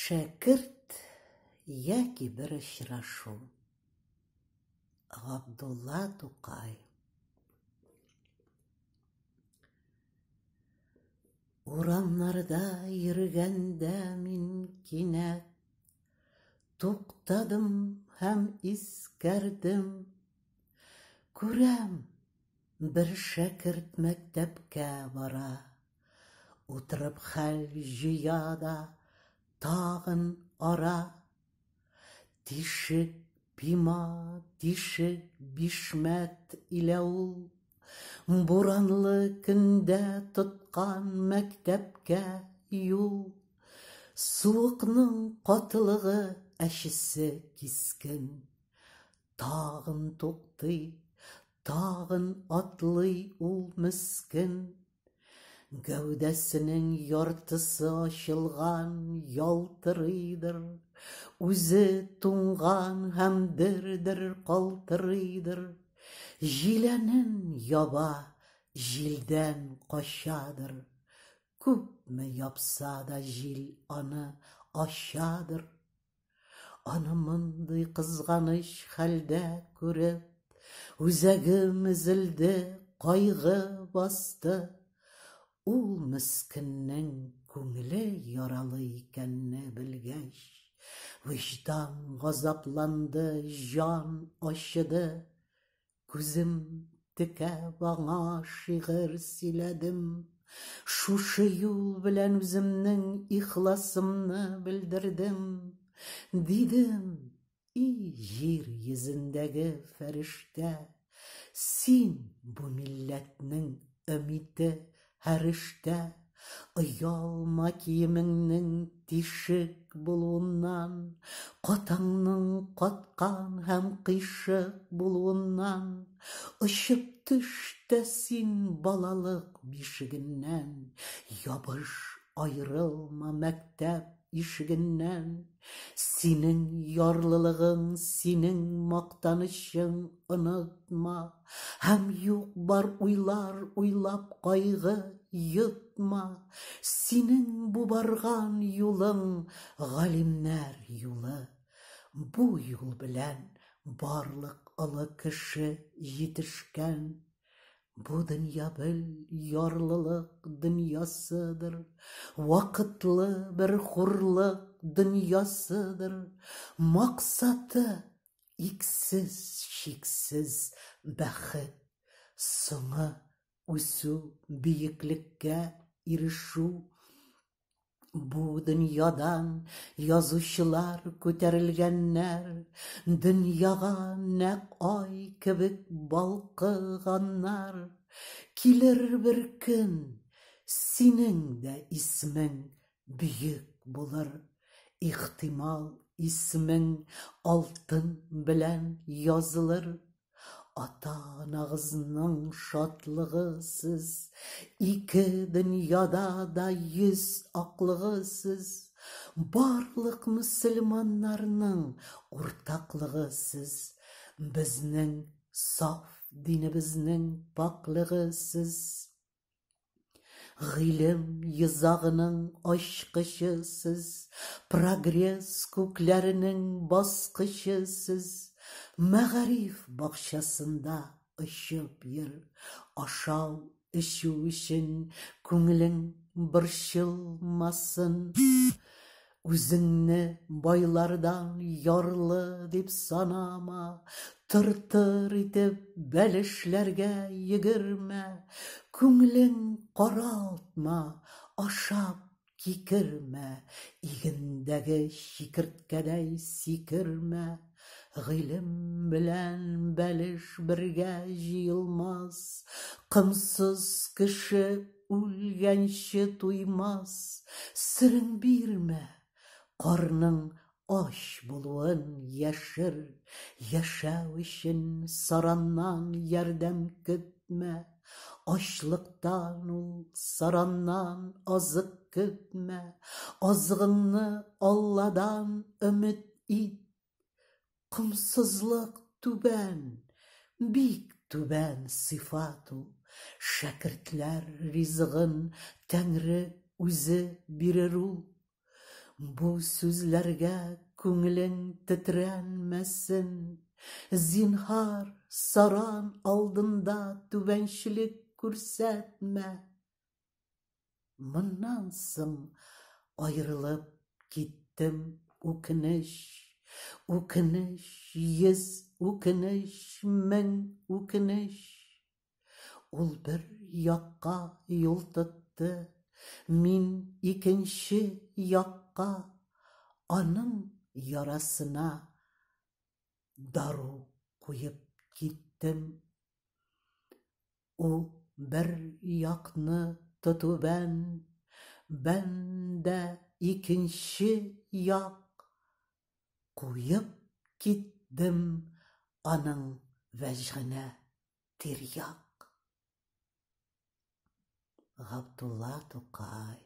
Шәкерт яки бер очрашу. Габдулла Тукай. Урамнарда йөргәндә мин кинәт туктадым һәм искәрдем. Күрәм, бер шәкерт мәктәпкә бара. Утырып хәл җыя да тагын ара. Тишек пима, тишек бишмәт илә ул. Буранлы көндә тоткан мәктәпкә юл. Суыкның катылыгы, әчесе кискен. Тагын туктый, тагын атлый ул мескен. Гәүдәсенең яртысы ачылган, ялтырыйдыр. Үзе туңган һәм дер-дер калтырыйдыр. Җиләнен яба, җилдән качадыр. Күпме япса да җил аны ачадыр. Аны мондый кызганыч хәлдә күреп, үзәгем өзелде, кайгы басты. Ул мескеннең күңеле яралы икәнне белгәч, вөҗдан газапланды, җан ачыды. Күзем текәп аңа шигырь сөйләдем. Шушы юл белән үземнең ихласымны белдердем. Дидем, и җир йөзендәге фәрештә, син бу милләтнең өмите һәр эштә. Оялма киемеңнең тишек булуыннан, катаңның каткан һәм кыйшык булуыннан. Очып төш тә син балалык бишегеннән, ябыш, аерылма мәктәп ишегеннән. Синең ярлылыгың, синең мактанычың онытма. Һәм юк-бар уйлар уйлап кайгы йотма. Синең бу барган юлың галимнәр юлы. Бу юл белән барлык олы кеше җитешкән. Бу дөнья бел ярлылык дөньясыдыр, вакытлы бер хурлык дөньясыдыр. Максаты иксез-чиксез бәхет, соңы үсү, биеклеккә ирешү. Бу дөньядан язучылар күтәрелгәннәр, дөньяга нәкъ ай кебек балкыганнар. Килер бер көн, синең дә исмең бөек булыр. Ихтимал, исмең алтын белән язылыр. Ата-анагызның шатлыгы сез, ике дөньяда да йөз аклыгы сез, барлык мөселманнарның уртаклыгы сез, безнең саф динебезнең пакьлеге сез. Гыйлем йозагының ачкычы сез, прогресс күкләренең баскычы сез. Мәгариф бакчасында очып йөр, ашау, эчү өчен күңелең борчылмасын. Үзеңне байлардан ярлы дип санама, тыр-тыр итеп бәлешләргә йөгермә, күңелең каралтма, ашап кикермә, игендәге чикерткәдәй сикермә. Гыйлем белән бәлеш бергә җыелмас, комсыз кеше үлгәнче туймас, серең бирмә, карның ач булуын яшер, яшәү өчен сараннан ярдәм көтмә, ачлыктан ул сараннан азык көтмә, азыгыңны Алладан өмет ит. Комсызлык түбән, бик түбән сыйфат ул. Шәкертләр ризыгын Тәңре үзе бирер ул. Бу сүзләргә күңелең тетрәнмәсен. Зинһар, саран алдында түбәнчелек күрсәтмә. Моннан соң аерылып киттем үкенеч, үкенеч, йөз үкенеч, мең үкенеч. Ул бер якка юл тотты, мин икенче якка, аның ярасына дару куеп киттем. Ул бер якны тоту бән, бән дә икенче як. Куеп киттем аның вәҗгенә тирьяк. Габдулла Тукай.